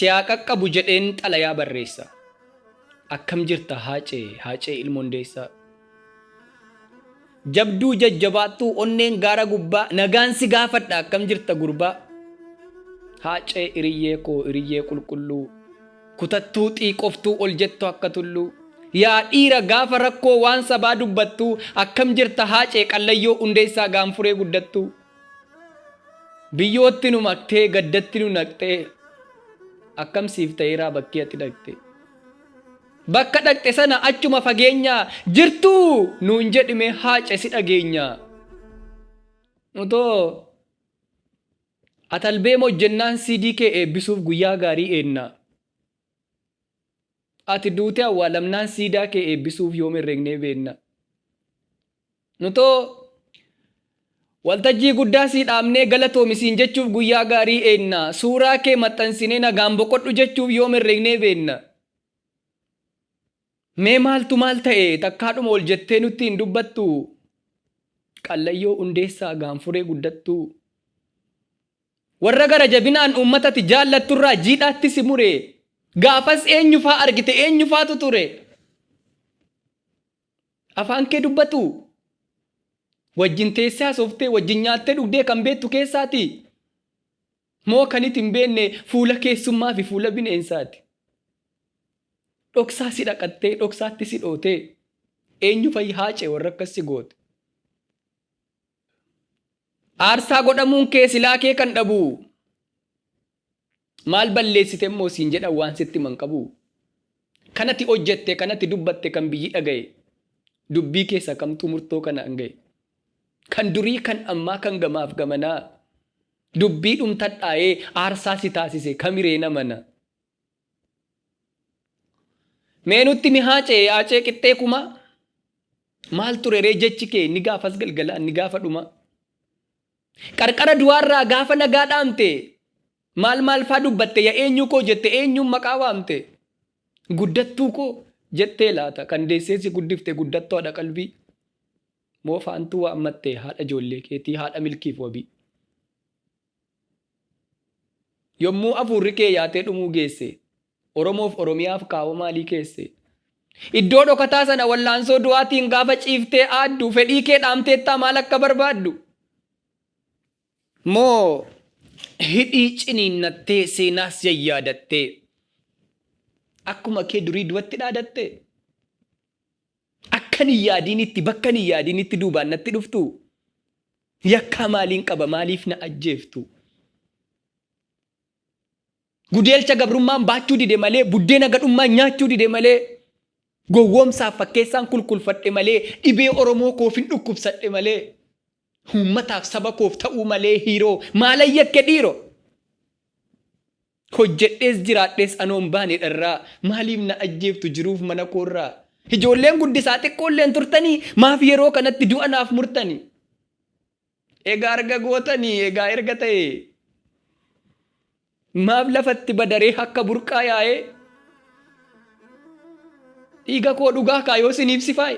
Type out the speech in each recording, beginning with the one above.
Si haa qaqqabu jedheen xalayaa barreessa. Akkam jirta Haacee, Haacee ilma Hundeessaa. Jabduu jajjabaattuu onneen gaara gubbaa nagaan si gaafadha akkam jirta gurbaa. Haacee iriyyee koo iriyyee qulqulluu kutattuu xiiqoftuu ol jettu akka tulluu. Yaa dhiira gaafa rakkoo waan sabaa dubbattuu akkam jirta Haacee qallayyoo Hundeessaa gaanfuree guddattuu. Biyyootti nu maktee gaddatti nu naqxee akkam siif ta'eeraa bakkee ati dhaqxe. Bakka dhaqxe sana achuma fageenyaa jirtuu nuun jedhime Haace si dhageenya. Utoo atalbeem hojjennaan CD kee eebbisuuf guyyaa gaarii eenna. Ati duutee awwaalamnaan siidaa kee eebbisuuf yoom herregnee beenna. Nutoo waltajjii guddaa sii dhaabnee galatoomi siin jechuuf guyyaa gaarii eenna. Suuraa kee maxxansinee nagaan boqodhu jechuuf yoom herregnee beenna. Mee maaltu maal ta'e takkaadhuma ol jettee nutti hin dubbattu. Qallayyoo Hundeessaa gaanfuree guddattuu. Warra gara jabinaan uummata ati jaallatturraa jiidhaatti si mure. Gaafas eenyufaa argite eenyufaatu ture? Afaan kee dubbatu? Wajjin teessee haasoftee wajjin nyaattee dhugdee kan beektu keessaati? Moo kan iti hin beekne fuula keessummaa fi fuula bineensaati? Dhoksaa si dhaqattee dhoksaatti si dhootee eenyu fa'i Haacee warra akkas si goote? Aarsaa godhamuun kee silaa kee kan dhabu. Maal balleessite immoo siin jedhan waan sitti himan qabu. Kanati hojjette kanati dubbatte kan biyyi dhagaye. Dubbii keessa kamtu murtoo kanaan gahe. Kan durii kan ammaa kan gamaaf gamanaa. Dubbii dhumtadhaa'ee aarsaa si taasise kamiree namana. Mee nutti mi Haacee Haacee qixxee kumaa. Maal ture ree jechi kee inni gaafas galgalaa inni gaafa dhumaa. Qarqara du'aarraa gaafa nagaa dhaamte maal maal faa dubbatte ya eenyuu koo jette eenyuun maqaa waamte. Guddattuu koo jettee laata kan deessee si guddifte guddattuu haadha qalbii. Moo faantuu waammatte haadha ijoollee keetii haadha milkiif wabii. Yommuu afuurri kee yaatee dhumuu geesse Oromoof Oromiyaaf kaawoo maalii keesse? Iddoo dhokataa sana wallaansoo du'aatiin gaafa ciiftee aaddu fedhii kee dhaamteettaa maal akka barbaaddu? Moo hidhii ciniinnattee seenaas yayyaadattee akkuma kee durii du'atti dhaadatte? Akkan hin yaadiinitti bakkan hin yaadiinitti duubaan natti dhuftuu? Yakkaa maaliin qaba maaliif na ajjeeftu? Gudeelcha gabrummaan baachuu dide malee, buddeena gadhummaan nyaachuu dide malee, gowwoomsaaf fakkeessaan kulkulfadhe malee, dhibee Oromoo koofin dhukkubsadhe malee, uummataaf saba koof ta'uu malee hiiroo maalan yakke dhiiroo? Hojjedhees jiraadhees anoon baane dharraa, maaliif na ajjeeftu jiruuf mana koorraa? Ijoolleen guddisaa xiqqoolleen turtanii, maaf yeroo kanatti du'a naaf murtanii? Egaa erga gootanii, egaa erga ta'ee, maaf lafatti badaree akka burqaa yaa'ee? Dhiiga koo dhugaa kaa yoo isiniif sifaa'e.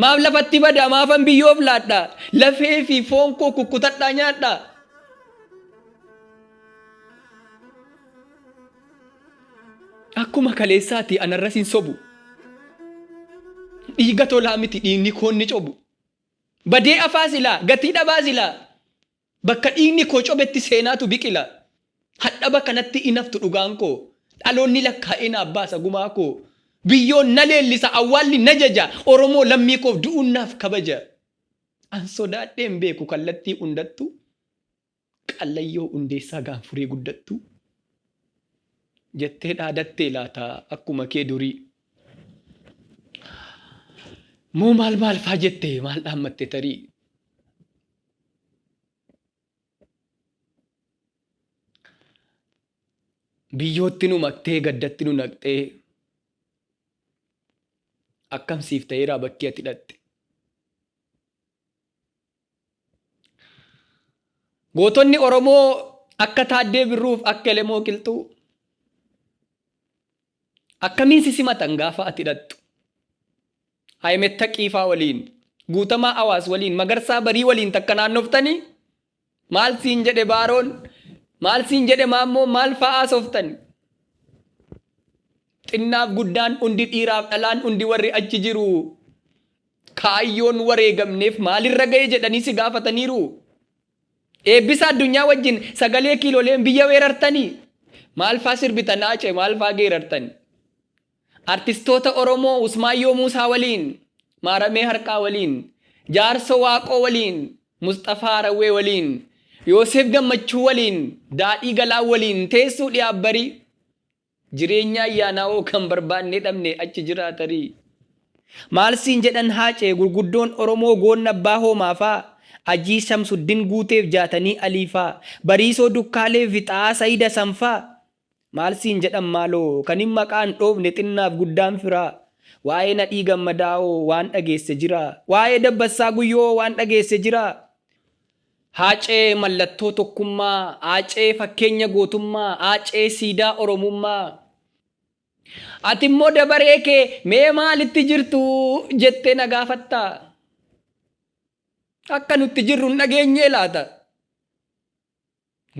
Maaf lafatti bada, maafan biyyoof laadha, lafee fi foon koo kukkutadhaa nyaadha. Akkuma kaleessaati anarras hin sobu. Dhiiga tolaa miti dhiigni koo inni cobu. Badee afaa silaa, gatii dhabaa silaa. Bakka dhiigni koo cobetti seenaatu biqila. Hadhaba kanatti in haftu dhugaan koo. Dhaloonni lakkaa'ee naaf baasa gumaa koo. Biyyoon na leellisa awwaalli na jaja. Oromoo lammii koof du'uun naaf kabaja. An sodaadhee hin beeku kallattii hundattuu. Qallayyoo Hundeessaa Gaanfuree guddattuu. Jettee dhaadattee laata akkuma kee durii. Moo maal maal faa jette maal dhaammatte tarii. Biyyootti nu maktee gaddatti nu naqxee akkam siif ta'eeraa bakki ati dhaqxe. Gootonni Oromoo akka Taaddee Birruuf akka Elemoo Qilxuu akkamiin si simatan gaafa ati dhaqxu? Ahimed Taqiifaa waliin, Guutamaa Awaas waliin, Magarsaa Barii waliin takka naannoftanii maal siin jedhe Baaroon? Maal siin jedhe maammoo, maal fa'aa sooftan? Xinnaaf guddaan hundi, dhiiraaf dhalaan hundi, warri achi jiru kaayyoon wareegamneef maalirra ga'e jedhanii si gaafataniiru. Eebbisa addunyaa wajjin sagalee kiiloleen biyya weerartanii, maal faa sirbitan Haacee, maal faa geerartani? Artistoota Oromoo Usmaayyoo Muusaa waliin, Maaramee Harqaa waliin, Jaarso Waaqoo waliin, Musxafaa Rawwee waliin, Yoosef Gammachuu waliin, Daadhii Galaa waliin teessuu dhiyaabbarii. Jireenya ayyaanaa hoo kan barbaannee dhabne achi jiraatarii. Maal siin jedhan Haacee gurguddoon Oromoo, goonna abbaa hoomaafaa, Ajii Shamsuddin Guuteef Jaatanii Aliifaa, Bariisoo Dukkaaleef Fixaa Sayid Hasanfaa? Maal siin jedhan maaloo kan hin maqaan dhoofne xinnaaf guddaan firaa? Waa'ee Nadhii Gammadaa hoo waan dhageesse jiraa? Waa'ee Dabbassaa Guyyoo hoo waan dhageesse jiraa? Haacee mallattoo tokkummaa, Haacee fakkeenya gootummaa, Haacee siidaa Oromummaa. Ati immoo dabaree kee mee maalitti jirtu jettee na gaafattaa? Akka nutti jirru hin dhageenyee laata?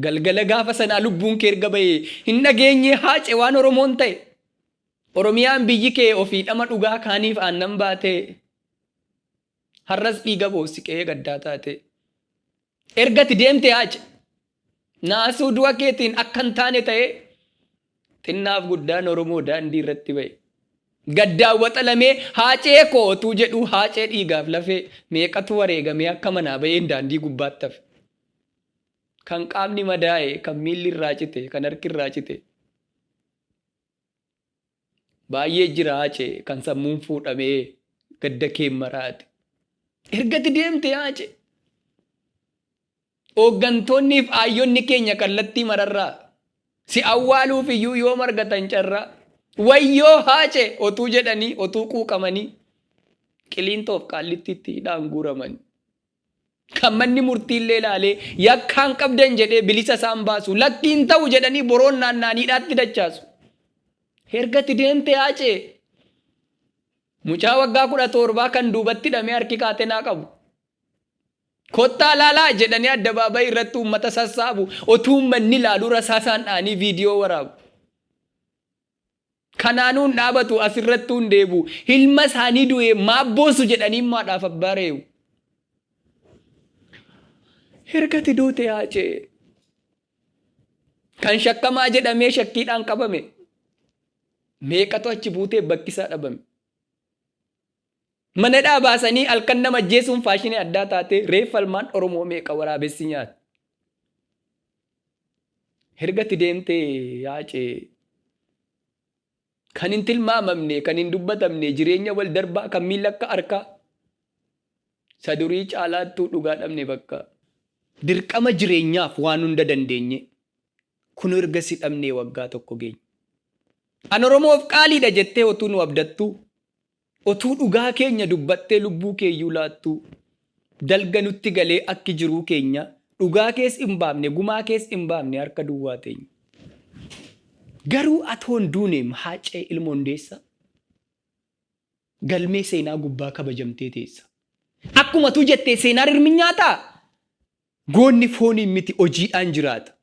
Galgala gaafa sanaa lubbuun kee erga bahee hin dhageenyee Haacee waan Oromoon ta'e? Oromiyaan biyyi kee ofii dhama dhugaa kaaniif aannan baatee. Har'as dhiiga boossi qe'ee gaddaa taate. Erga ati deemte Haace, naasuu du'a keetiin akka hin taane ta'ee xinnaaf guddaan Oromoo daandii irratti ba'e. Gaddaan waxalamee Haacee koo otuu jedhuu, Haacee dhiigaaf lafee meeqatu wareegamee akka manaa ba'een daandii gubbaatti hafe. Kan qaamni madaa'e, kan miilli irraa cite, kan harki irraa cite. Baay'ee jira Haacee kan sammuun fuudhamee gadda kee maraate. Ergati deemte Haacee. Hooggantoonnii fi aayyonni keenya kallattii mararraa si awwaaluuf iyyuu yoom argatan carraa? Wayyoo Haacee otuu jedhanii, otuu quuqamanii, Qiliintoof Qaallittiitti hidhaan guuraman. Kan manni murtiillee ilaalee yakkaan qabdan jedhee bilisa isaan baasu, lakkiin ta'u jedhanii boroon naanna'anii hidhaatti dachaasu. Ergati deemte Haacee, mucaa waggaa 17 kan duubatti hidhamee harki kaatenaa qabu. Kottaa laalaa jedhanii addabaabayii irratti uummata sassaabu, otuu uummanni ilaaluu rasaasaan dha'anii viidiyoo waraabu. Kanaanuu hin dhaabatu, asirrattuu hin deebi'u. Ilma isaanii du'e maaf boossu jedhanii immoo haadhaaf abbaa reebu. Ergati duute Haacee. Kan shakkamaa jedhamee shakkiidhaan qabame. Meeqatu achi buutee bakki isaa dhabame. Mana hidhaa baasanii halkan nama ajjeesuun faashinii addaa taatee reeffa ilmaan Oromoo meeqa waraabessi nyaate. Ergatti deemtee Haacee, kan hin tilmaamamne, kan hin dubbatamne, jireenya wal darbaa kan miila akka harkaa isa durii caalaattuu dhugaa dhabne bakka. Dirqama jireenyaaf waan hunda dandeenye kun erga si dhabnee waggaa tokko geenye. An Oromoof qaaliidha jettee otuu nu abdattuu, otuu dhugaa keenya dubbattee lubbuu keeyyuu laattuu, dalga nutti galee akki jiruu keenya, dhugaa kees hin baafne, gumaa kees hin baafne, harka duwwaa teenya. Garuu atoon duuneem Haacee ilma Hundeessaa, galmee seenaa gubbaa kabajamtee teessa. Akkuma tu jettee seenaa rirmi nyaataa, goonni fooniin miti hojiidhaan jiraata.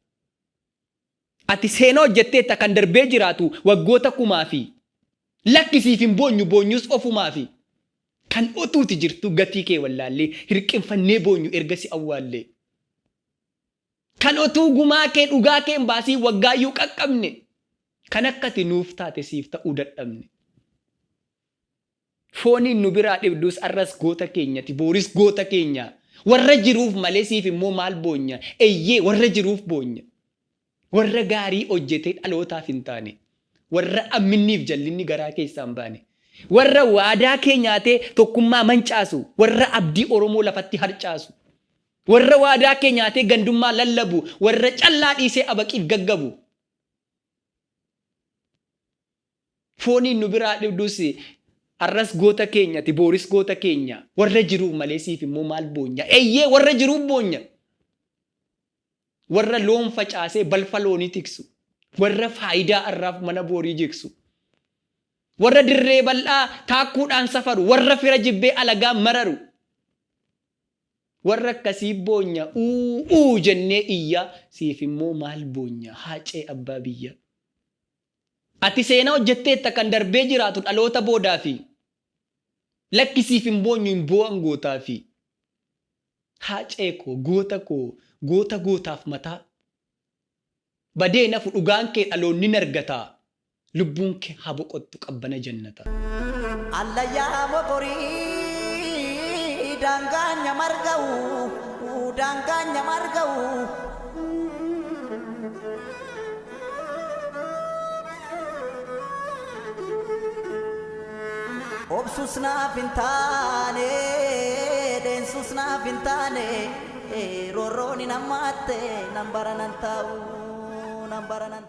Ati seenaa hojjetteetta kan darbee jiraatu waggoota kumaafi. Lakki siif hin boonyu, boonyus ofumaafi. Kan otuuti jirtuu gatii kee wallaallee hirqinfannee boonyu erga si awwaallee. Kan otuu gumaa kee dhugaa kee hin baasiin waggaayyuu qaqqabne. Kan akka ati nuuf taate siif ta'uu dadhabne. Fooniin nu biraa dhibdus arras goota keenyati, booris goota keenya. Warra jiruuf malee siif immoo maal boonya? Eyyee, warra jiruuf boonya. Warra gaarii hojjetee dhalootaaf hin taane. Warra amminniif jallinni garaa keessaa hin baane. Warra waadaa kee nyaatee tokkummaa mancaasu. Warra abdii Oromoo lafatti harcaasu. Warra waadaa kee nyaatee gandummaa lallabu. Warra callaa dhiisee abaqiif gaggabu. Fooniin nu biraa dhibdus arras goota keenyati, booris goota keenya. Warra jiruuf malee siif immoo maal boonya? Eyyee, warra jiruuf boonya. Warra loon facaasee balfa loonii tiksu. Warra faayidaa arraaf mana boorii jigsu. Warra dirree bal'aa taakkuudhaan safaru. Warra fira jibbee alagaa mararu. Warra akkasii boonya uu uu jennee iyyaa, siif immoo maal boonya Haacee abbaa biyyaa. Ati seenaa hojjetteetta kan darbee jiraatu dhaloota boodaafi. Lakki siif hin boonyu, hin boo'an gootaafi. Haacee koo, goota koo, goota gootaaf mataa. Badee hin hafu dhugaan kee, dhaloonni hin argataa. Lubbuun kee haa boqottu qabbana jannataa. Allayyaa mogorii daangaan nyamarga'u, daangaan nyamarga'u. Obsus naaf hin taane, deensus naaf hin taane, roorroon hin hammaatte, nan bara nan taa'u, nan bara nan.